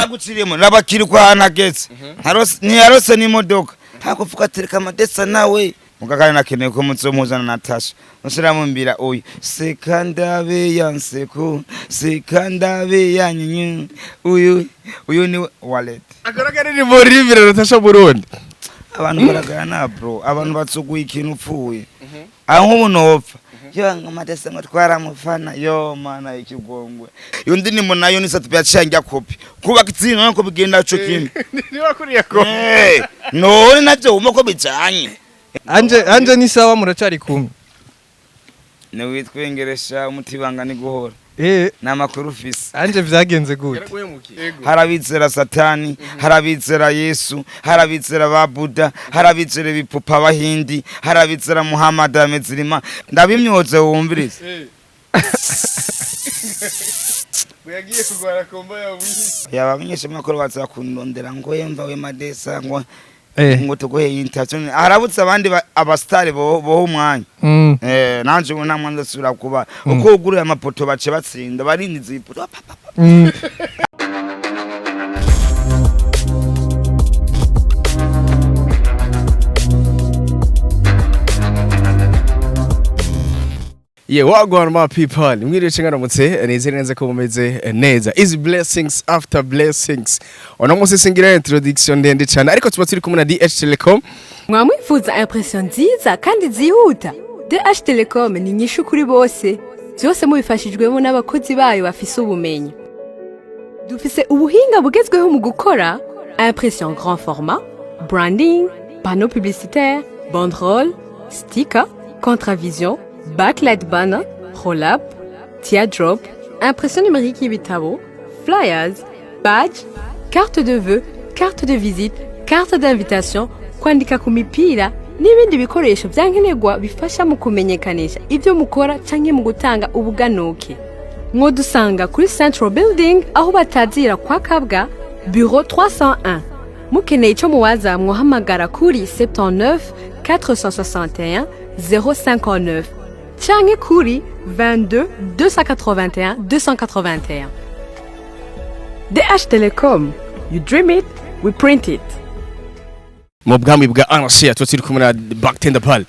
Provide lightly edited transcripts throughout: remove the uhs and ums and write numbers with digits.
Naguciriyemo nabakiri kwa hanageze ntiyarose n'imodoka hakuvuga ati reka Amadesa nawe mugakane nakeneye ko muzomuzana Natasha musiramumbira uyu seka ndabe yanseko seka ndabe yanyinyu uyu uyu ni wallet. Akora ni borivira Natasha Burundi. Abantu baragana bro, abantu batsuguye ikintu upfuye aho nk'ubu nopfa yo ngo Amadesa ngo twaramufana yo mana ikigongwe iyo ndinimo nayo ni satu yaciye kopi kubaka itsinda nako bigenda co kimwe. Niba kuriya ko None navyo wumva ko bijanye. Anje ni sawa, muracari kumwe? Niwitwengeresha umutibanga ni guhora n'amakuru ufise. Anje vyagenze gute? Harabizera Satani, harabizera Yesu, harabizera ba Buda, harabizera ibipupa abahindi, harabizera Muhammad amezirima ndabimyoze wumvirize. Yagiye kugwara komba ya mwisi. Yabamenyesha makuru baza kundondera ngo yemva we Madesa ngo ngo tuguhe interview, harabutse abandi abastari bo umwanya. Nanje ubu nta mwanya ndasubira kuba uko uguruye amapoto bace batsinda barindiza ipoto pa, pa, pa. Yeah, wagwan my people. Mwiriwe ngaramutse, nizere neza ko mumeze neza. Is blessings after blessings. Ono munsi singira introduction ndende cyane, ariko tuba turi kumwe na DH Telecom. Mwamwifuza impression nziza kandi zihuta? DH Telecom ni inyishu kuri bose, byose mubifashijwemo n'abakozi bayo bafise ubumenyi. Dufise ubuhinga bugezweho mu gukora impression grand format, branding, panneau publicitaire, banderole, sticker, contravision, backlight banner, roll-up, teardrop, impression numérique y'ibitabo, flyers, badge, carte de vœux, carte de visite, carte d'invitation, kwandika ku mipira n'ibindi bikoresho vyankenerwa bifasha mu kumenyekanisha ivyo mukora canke mu gutanga ubuganuke. Mwodusanga kuri Central Building aho batazira kwa Kabwa, bureau 301. Mukeneye ico muwaza mwohamagara kuri 79 461 059 canke kuri 22 281 281. DH Telecom, you dream it, we print it. Mu bwami bwa Anashia tuba turi kumwe na Bartender Pal.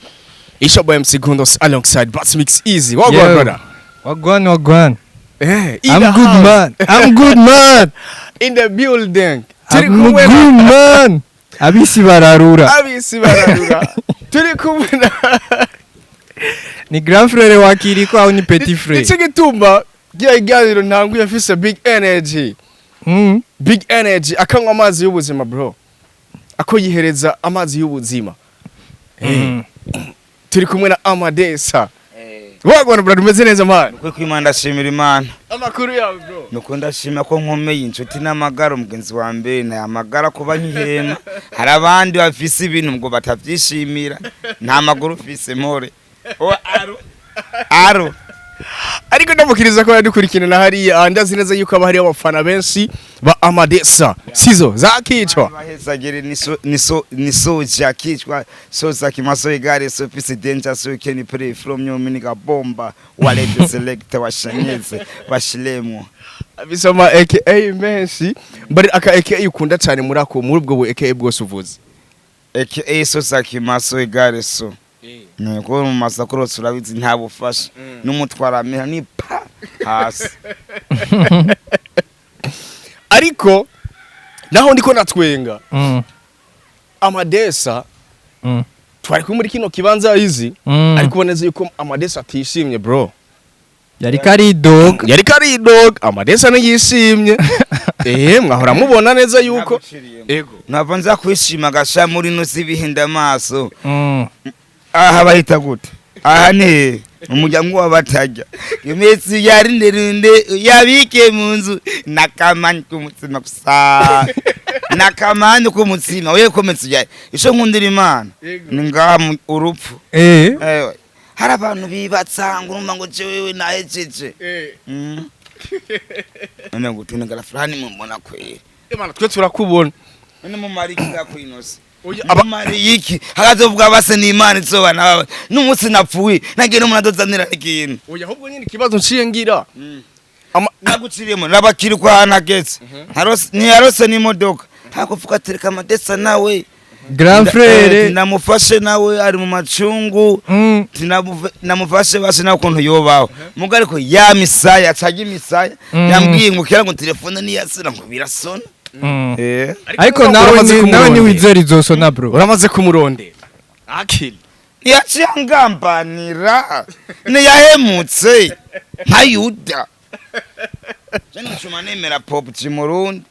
Isha boy MC Gundos alongside Bats Mix Easy. Wagwan Yo. brother. Wagwan wagwan. In I'm the good house. man, I'm good man. In the building. Turi I'm kumwe na good man, abisi bararura. Abisi bararura. Turi kumwe na Ni grand frère wa Kiriko au ni petit frère? Nicyo gituma giya iganiro ntanguye afise big energy. Big energy akanywa amazi y'ubuzima bro. Ako yihereza amazi y'ubuzima. Turi kumwe na Amadesa. Wagwan brother, umeze neza man. Ukuri kw'Imana ndashimira Imana. Amakuru yawe bro. Nuko ndashima ko nkomeye inshuti n'amagara umugenzi wa mbere na amagara kuba nkihema hari abandi bafise ibintu ngo batavyishimira nta maguru ufise mpore o aro aro. Ariko ndamukiriza ko yadukurikirana na hariya, ndazi neza yuko aba hariyo abafana benshi ba Amadesa sizo zakicwa. Bahezagire niso niso nisoja kichwa soza kimaso igare so peace danger so can pray from your miniga bomba wallet select washanyeze bashilemo. Bisoma aka menshi bari aka aka ukunda cyane muri ako muri ubwo bu aka bwose uvuze. Aka soza kimaso igare so nuko mu masakuru turabizi nta bufasha n'umutwara mera ni pa hasi. Ariko naho ndiko natwenga Amadesa twari kumwe muri kino kibanza izi ariko uboneza yuko Amadesa atishimye bro. Yariko aridoga. Yari karidoga, Amadesa ntiyishimye, mwahora mubona neza yuko ego. Ntabwo nza kwishima gasha muri no sibihinda amaso. Aha bahita gute? Aha ni umuryango w'abatajya iminsi yari ndende yabike mu nzu nakamani k'umutsima gusa nakamani k'umutsima we kometse ya ico nkundira Imana ni ngaha urupfu. Ewe, hari abantu bibatsa ngo urumva ngo jewe nahejeje. None ngo tunagara fulani mumbona kweri. Imana twe turakubona. None mumara iki ngakwinoze? Oya, Mumara iki hakazovuga base ni Imana izoba nawe n'umunsi napfuye nagiye n'umuntu adozanira ikintu. Oya, ahubwo nyine ikibazo nciye ngira Naguciriyemo nabakiri kwa ahantu ageze. Ntiyarose n'imodoka, hakuvuga ati reka Amadesa nawe Grand frère. Namufashe, nawe ari mu macungu. Namufashe basi nawe ukuntu yobaho muga, ariko ya misaya acaga imisaya. Yambwiye ngo kera ngo telefone niyasira ngo birasona. Ariko nawe Uramaze nawe kumurondera. niwizera izosona, bro. Uramaze kumurondera akili? Ntiyaciye angambanira, ntiyahemutse nka Yuda. Je nicuma nemera Pop Murundi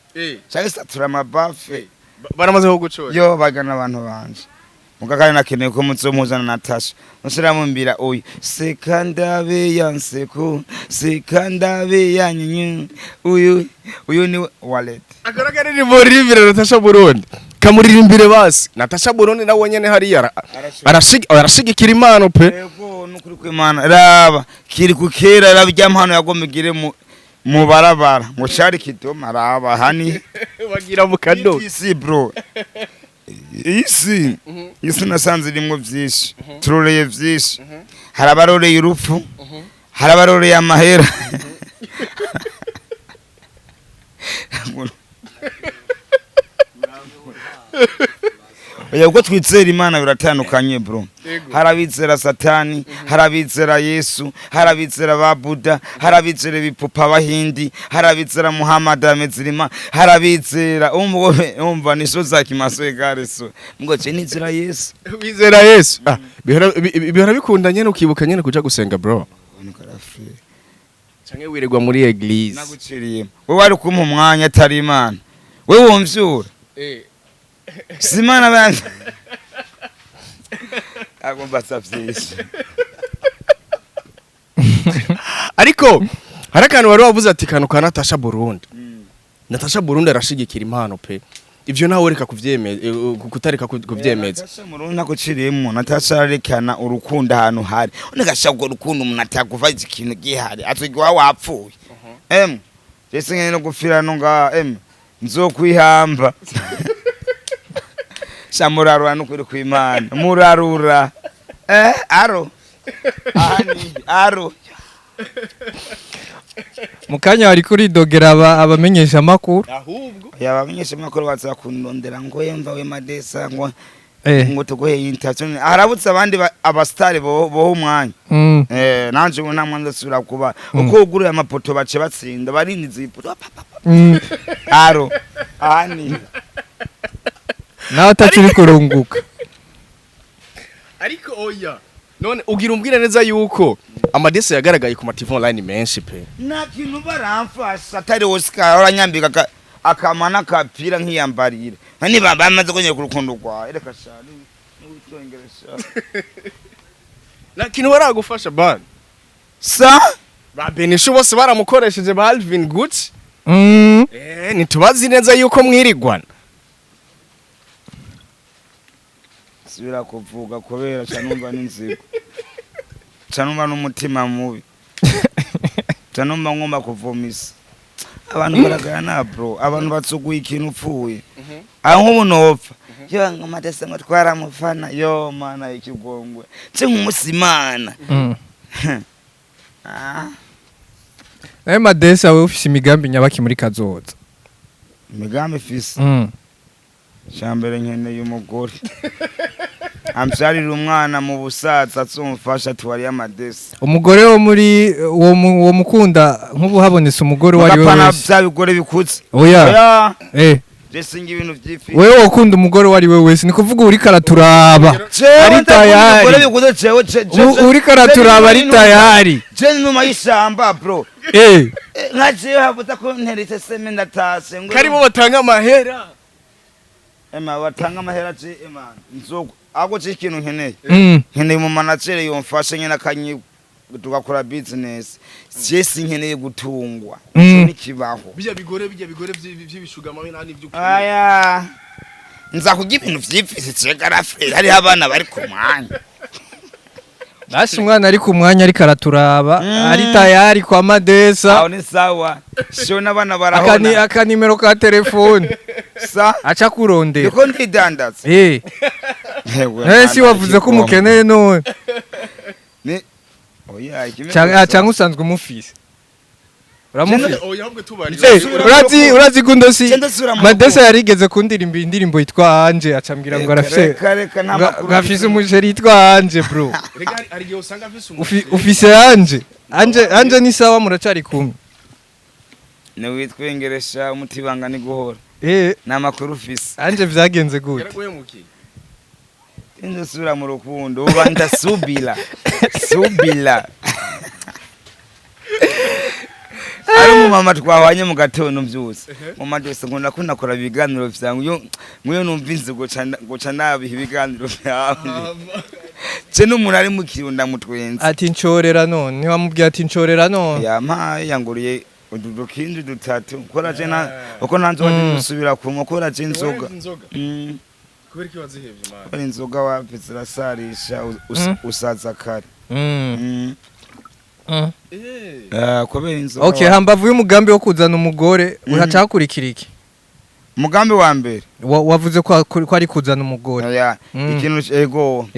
canke satura amabafe. Baramaze kugucora. Yo bagana abantu banje muga, kandi nakeneye ko muzomuzana Natasha musiramumbira uyu seka ndabe ya nseko, seka ndabe ya nyinyu, uyu ni wallet. Akora karirimbo ririmbire Natasha Burundi, kamuririmbire basi. Natasha Burundi nawe nyene hariya arashigikira impano pe. Yego, nukuri kw'Imana, raba kiri kukera, raba irya mpano yagomba igire mu barabara ngo cari kidoma, raba hani. Bagira mu kadobo. Isi bro, isi nasanze irimwo vyinshi, turoreye vyinshi. Hari abaroreye urupfu, hari abaroreye amahera. Oya, uko twizera Imana biratandukanye, bro. Hari abizera Satani, hari abizera Yesu, hari abizera ba Buda, hari abizera ibipupa abahindi, hari abizera Muhammad amezirima, hari abizera umva niso za kimaso egare so ngo je nizera Yesu. Wizera Yesu. Ah, bihora bikunda nyene, ukibuka nyene kuja gusenga, bro, canke wirirwa muri église? Naguciriye, wowe wari kumpa umwanya atari Imana, wewe wumvyura si Imana banje agomba vyinshi. Ariko hari akantu wari wavuze ati kantu ka Natasha Burundi. Natasha Burundi arashigikira impano pe, ivyo nawe reka kuvyemeza, kutareka kuvyemeza. Natasha Murundi, naguciriyemo, Natasha arerekana urukundo ahantu hari unigashaka urwo rukundo. Umuntu atakuva ikintu gihari atwigiwa wapfuye em jese ngene no gupfira no nga em nzokwihamba sha. Murarura nukuri kw'Imana, murarura aro ahani aro. Mu kanya wari kuridogera abamenyesha amakuru. Ahubwo yabamenyesha amakuru baza kundondera ngo yemva we Madesa ngo ngo tuguhe interview, harabutse abandi abastari boha umwanya. Nanje ubu nta mwanya ndasubira kuba uko uguruye amapoto bace batsinda barindiza ipoto pa, pa, pa. Aro ahani. Nawe atakiri kurunguka. Ariko oya, none ugira umbwira neza yuko Amadesa yagaragaye ku ma TV online menshi pe. Nta kintu baramfasha atari Oscar aranyambika akama n'akapira nkiyambarira nka niba bamaze kongera ku rukundo rwawe, reka sha niwitongere sha. Nta kintu baragufasha ban? Sa Ba Benishu bose baramukoresheje, ba Alvin Gucci. Ntitubazi neza yuko mwirigwana. Subira kuvuga kubera ca numva n'inzigo, ca numva n'umutima mubi, ca numva ngomba kuvomisa. Abantu baragana bro, abantu batsuguye ikintu upfuye aho nk'ubu nopfa yo ngo Madesa ngo twaramufana, yo mana ikigongwe nse nk'umusimana. Ah. Nawe Madesa, wewe ufise imigambi nyabaki muri kazoza? Imigambi ifise Shambere nkeneye umugore ambyarira umwana mu busaza, azomufasha tuwariye Amadesa. Umugore wo muri uwo mukunda, nk'ubu habonetse umugore uwo ari we Mugapana wese. Bya bigore bikuze. Oya. Oya. Je singa ibintu vyifi. Wewe wokunda umugore uwo ari we wese, ni kuvuga uriko araturaba Jewe ari ndakunda umugore tayari. bikuze jewe Uriko araturaba ari tayari. Je numa y'ishamba, bro. Nka jewe havuze ko nteretse seme ndatase ngo Karibo batanga amahera. Ema batanga amahera, je ema nzoko ako je ikintu nkeneye. Nkeneye mu manager yomfashe nyene akanyi tugakora business. Je sinkeneye gutungwa. Ico nikibaho. Bijya bigore vy'ibishugama nta n'ivyo. Aya nza kurya ibintu vyipfise cegarafe, hariho abana bari ku mwanya. Basi umwana ari ku mwanya ariko araturaba ari tayari kwa Madesa. Aho ni sawa sho n'abana barahona. Akanimero ka telefone Sa aca kurondera. Ndiko ndidandaza. Ewe, Si wavuze ko umukeneye none? Ni oya ikime. Canke usanzwe umufise? Uramufise? Oya, ahubwo tubari. Urazi gundo si Genda sura mu Madesa rukundo. Yarigeze kundirimba indirimbo yitwa Anje, acambwira ngo arafise Reka, reka, nta makuru ngo afise umuchéri yitwa Anje, bro. Rega hari igihe usanga afise Ufise Anje? Anje, Anje ni sawa, muracari kumwe? Niwitwengeresha umutibanga ni guhora. Nta makuru ufise. Anje vyagenze gute? Yaraguhemukiye. Ndasubira mu rukundo uba ndasubila subila. Ari umumama twahwanye mu gatondo mvyutse mu madose ngo nakora ibiganiro vyangu yo mwiyo numva inzu goca nabiha ibiganiro vyawe ce n'umuntu ari mu kirundo ndamutwenza. Ati ncorera none, ntiwamubwiye ati ncorera none? Yampaye, yanguriye udu dukinji dutatu kora je na uko nta nzoga ndisubira kunywa kora je inzoga. Inzoga? Kubera iki wazihevye, man? Kora inzoga wapi, zirasarisha, usaza kare. Kubera inzoga. Okay, hambavu y'umugambi wo kuzana umugore, uracakurikira iki? Umugambi wa mbere. Wavuze ko ari kuzana umugore. Oya, ikintu ego.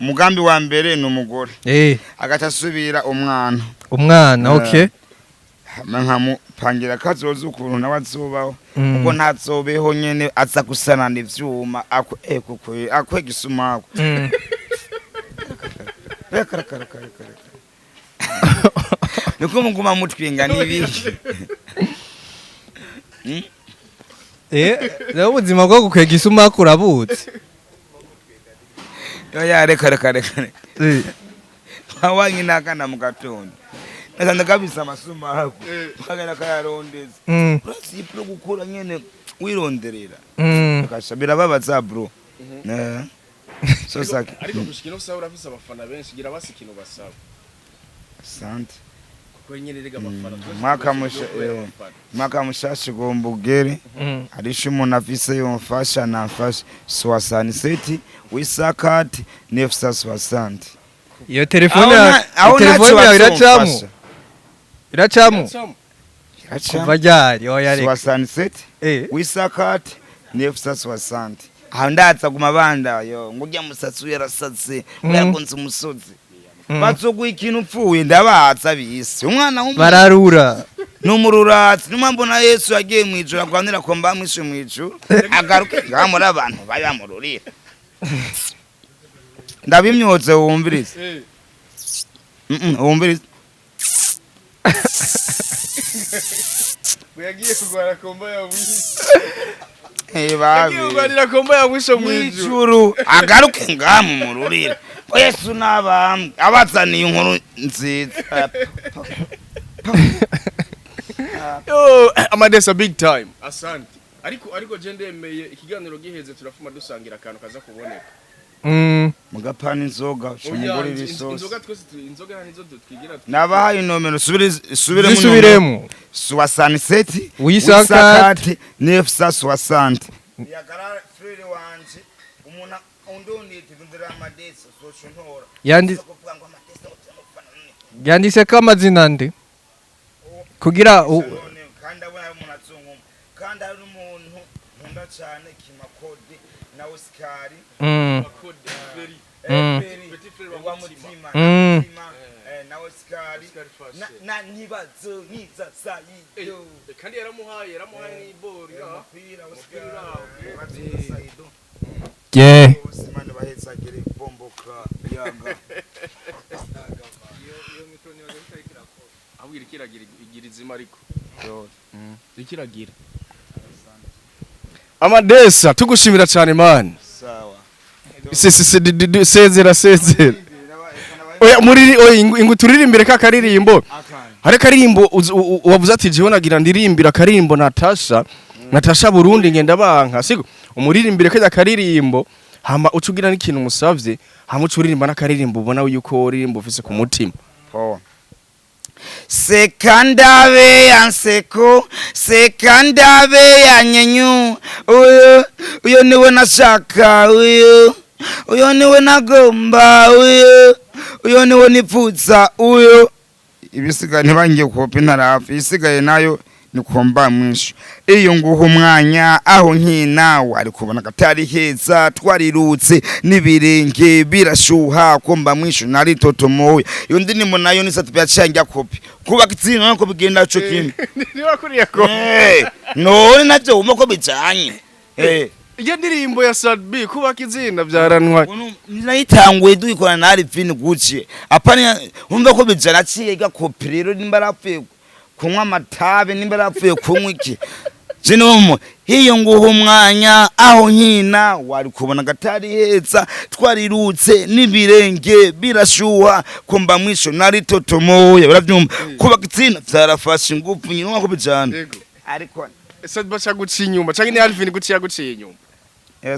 Umugambi wa mbere ni umugore. Agaca asubira umwana. Umwana. Okay. Hama nkamupangira kazoza ukuntu nawe azobaho. Ubwo ntazobeho nyene aza gusanana ivyuma akwega isumako. Reka, reka, reka, reka, reka, niko muguma mutwinga n'ibiki? Rero ubuzima bwo gukwega isumaku urabutse. Oya, reka, reka, reka, reka. Wawanye n'akana mu gatondo nasanze kabisa amasumaku kagenda kayarondeza. Urasi bro, gukura nyene wironderera. Kasha birababaza, bro. So saki. Ariko gushika ino saha urafise abafana benshi, gira basi ikintu basaba. Asante. Kuko nyene rega abafana twese Mwaka tuzi musha kubera abafana. Mwaka mushasha ugomba ugere. Harisho umuntu afise yomfasha namfasha 67 wisakati 960. Iyo telefone yawe, Aho telefone ntacyo yawe iracamo? bazomfasha. Iracamo? Iracamo. Iracamo. Kuva ryari? Oya, reka. 67 wisakati 960. Aho ndaza guma bandayo ngo urya musatsi uyu yarasatse, yagonze umusozi. Bazoguha ikintu upfuye, ndabaza bisi umwana w'umuntu. Bararura. N'umururatsi niyo mpamvu na Yesu yagiye mu ijuru agwanira ko mbamwishe mu ijuru agaruke ngaha muri abantu bayamururira. Ndabimyotse, wumvirize. Wumvirize. Ngo yagiye kurwara komba ya mwisho. Eh, babi. Yagiye kurwanira komba ya mwisho mu ijuru. Mw'ijuru agaruke ngaha mumururira ko Yesu n'abambwe abazaniye inkuru nziza. Yo, Amadesa, big time. Asante. Ariko je ndemeye ikiganiro giheze turafuma dusangira akantu kaza kuboneka. Mugapana inzoga Oya, umugurira isosi. Inzoga twese inzoga nizo twigira. Nabahaye inomero, subire. Zisubiremo. 67 Wisakati. 960. Yagara frère wanje umuntu undonete ndondera Amadesa soco ntora. Kuvuga ngo Amadesa utamufana none. Yanditse ko amazina nde kugira None kandi abona ari umuntu azonkuma kandi ari n'umuntu nkunda cyane Kimakode na Oscar. Makode, Ferry. Ferry, Petit frère wa wa Mutima. Mutima. Mutima, na Oscar. Oscar Fashe. Na ntibazo nkiza Sayido. Kandi yaramuhaye n'ibori. Umupira Oscar. Umupira uraho. Ntibazo Sayido. Bose Imana ibahezagire, bomboka yanga. Ahubwo irikiragira igira izima ariko. Irikiragira. Amadesa, tugushimira cyane, man. Sawa. Se sezera sezera. Oya, muri oya ingu turirimbire ka karirimbo. Hari karirimbo wavuze ati jewe nagira ndirimbira karirimbo Natasha. Natasha Burundi ngenda banka. Siko umuririmbire kajya karirimbo hama ucugira n'ikintu musavye, hama ucuririmba n'akaririmbo ubona yuko uririmbo ufise ku mutima. Poa. Sekandabe ya nseko, sekandabe ya nyenyu, uyu uyu niwe nashaka, uyu uyu niwe nagomba, uyu uyu niwe nipfuza, uyu ibisigaye ntibangiye kupa intarapfa, ibisigaye nayo. Nikomba mwinshi iyo nguha umwanya aho nkina wari kubona katari heza, twarirutse n'ibirenge birashuha, kumba mwinshi nari totomoye. Iyo ndirimbo nayo ni Sat-B yaciye njya kopi kubaka itsinda nko bigenda co kimwe. Niba kuriya ko None navyo wumva ko bijanye. Iyo ndirimbo ya Sat-B, kubaka izina, byaranwa. Nayitanguye duyikorana na Alvin Gucci, apana wumva ko bijana, aciye gakopi. Rero nimba arapfuye kunywa amatabi, nimba arapfuye kunywa iki, jinomo iyo nguha umwanya aho nkina wari kubona gatari heza, twarirutse n'ibirenge birashuha, kumba mwisho nari totomoye. Uravyumva, kubaka itsinda vyarafashe ingufu nyine ko bijana. Ariko Sat-B aca guca inyuma canke ni Alvin Gucci yaguciye inyuma?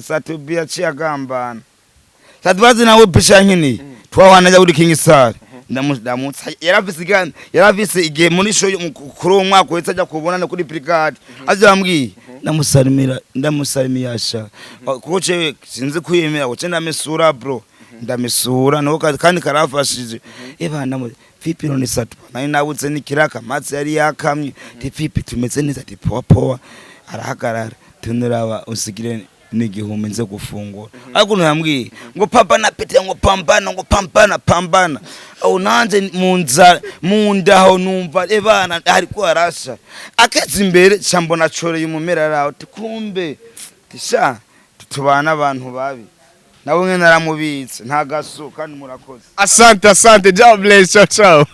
Sat-B yaciye agambana. Sat-B nawe pisha nkeneye twahwana ajya kuri King Star, ndamutsa yarafise yarafise igihe muri show kuri uwo mwaka wese ajya kubonana kuri brigade, aje bambwiye ndamusalimira, ndamusalimiya sha, kuko cewe sinzi kwiyemera kuko ndamisura bro, ndamisura nako kandi karafashije. Eba ndamu vipi none Sat-B, nari nabuze n'ikiraka, amazi yari yakamye, ti vipi, tumeze neza, ti poa poa. Arahagarara, tunuraba usigire n'igihumbi nze gufungura, ariko ntiyambwiye ngo papa na pete, ngo pambana, ngo pambana pambana. Aho nanje mu nzara mu nda aho numva ebana hariko harasha, akeze imbere ca mbona acoreye umumera araho, ti kumbe tisha tubana abantu babi, nabo nyene naramubitse nta gaso. Kandi murakoze. Asante, asante. God bless. Ciao ciao.